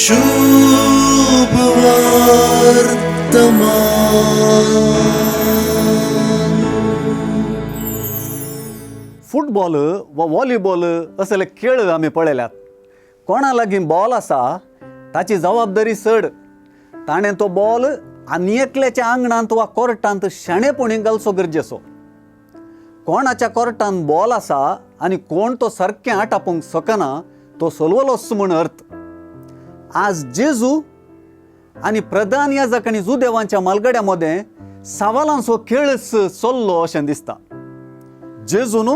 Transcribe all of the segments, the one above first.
शुभ वर्तमान. फुटबॉल वा व्हॉलीबॉल असले खेळ आमी पळयल्यात. कोणा लागीं बॉल आसा ताची जबाबदारी चड. ताणें तो बॉल आनी एकल्याच्या आंगणांत वा कोर्टांत शाणेपणी घालचो गरजेचो. कोणाच्या कोर्टांत बॉल आसा आनी कोण तो सारकें आटापूंक शकना तो सोलवलोच म्हूण अर्थ. आज जेजू आनी प्रधान याजक आनी जुदेवांच्या मालगड्या मदें सवालांचो खेळच चल्लो अशें दिसता. जेजून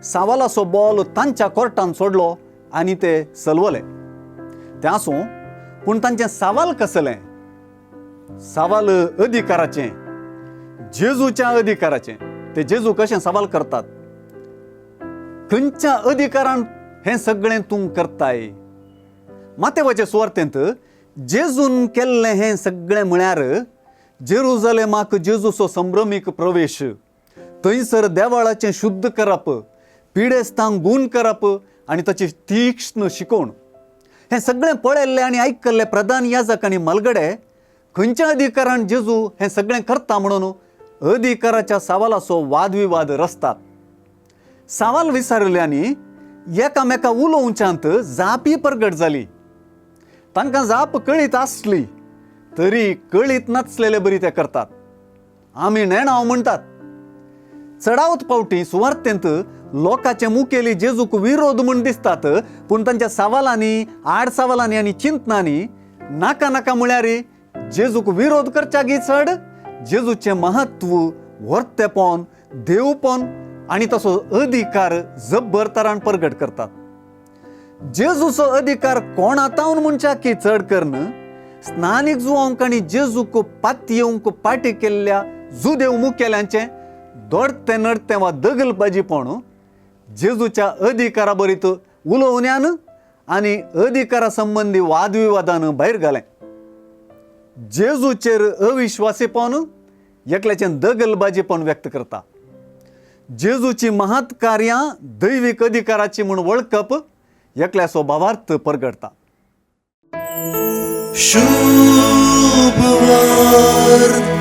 सवालाचो बॉल तांच्या कोर्टान सोडलो आनी ते सलवले. तें आसूं, पूण तांचें सवाल कसलें? सवाल अधिकाराचें, जेजूच्या अधिकाराचें. ते जेजू कशें सवाल करतात? खंयच्या अधिकारान हें सगळें तूं करताय? मातेवाचे सुवार्तेंत जेजून केल्लें हें सगळें म्हळ्यार जेरुजलेमाक जेजूचो संभ्रमीक प्रवेश, थंयसर देवाळाचें शुद्ध करप, पिडेस्तांक गूण करप आनी ताची तीक्ष्ण शिकोवण, हें सगळें पळयल्लें आनी आयकल्लें प्रधान याजक आनी मलगडे खंयच्या अधिकारान जेजू हें सगळें करता म्हणून अधिकाराच्या सवालाचो वादविवाद रचतात. सवाल विचारिल्ल्यांनी एकामेका उलोवच्यांत जापी परगट जाली. तांकां जाप कळीत आसली तरी कळीत नासलेले बरी ते करतात. आमी नेणाव म्हणटात. चडावत पावटी सुवार्तेंत लोकांचे मुखेली जेजूक विरोध म्हूण दिसतात, पूण तांच्या सवालांनी, आड सवालांनी आनी चिंतनांनी नाका नाका म्हळ्यार जेजूक विरोध करच्यागी चड जेजूचें महत्व, व्हरतेपण, देवपण आनी तसो अधिकार जब्बर तरान परगट करतात. जेजूचो अधिकार कोणातावन म्हणच्या की चड करून स्नानीक जुवांक आनी जेजूक पातयेवंक पाटी केल्ल्या जुदेव मुखेल्यांचें दोडतें नडतें वा दगलबाजीपण जेजूच्या अधिकारा बरीत उलोवण्यान आनी अधिकारा संबंदी वादविवादान भायर घालें. जेजूचेर अविश्वासीपण एकल्याचें दगलबाजीपण व्यक्त करता. जेजूची महत् कार्यां दैवीक अधिकाराची म्हूण वळखप एकल्याचो भावार्थ परगटता. शुभ वर्तमान.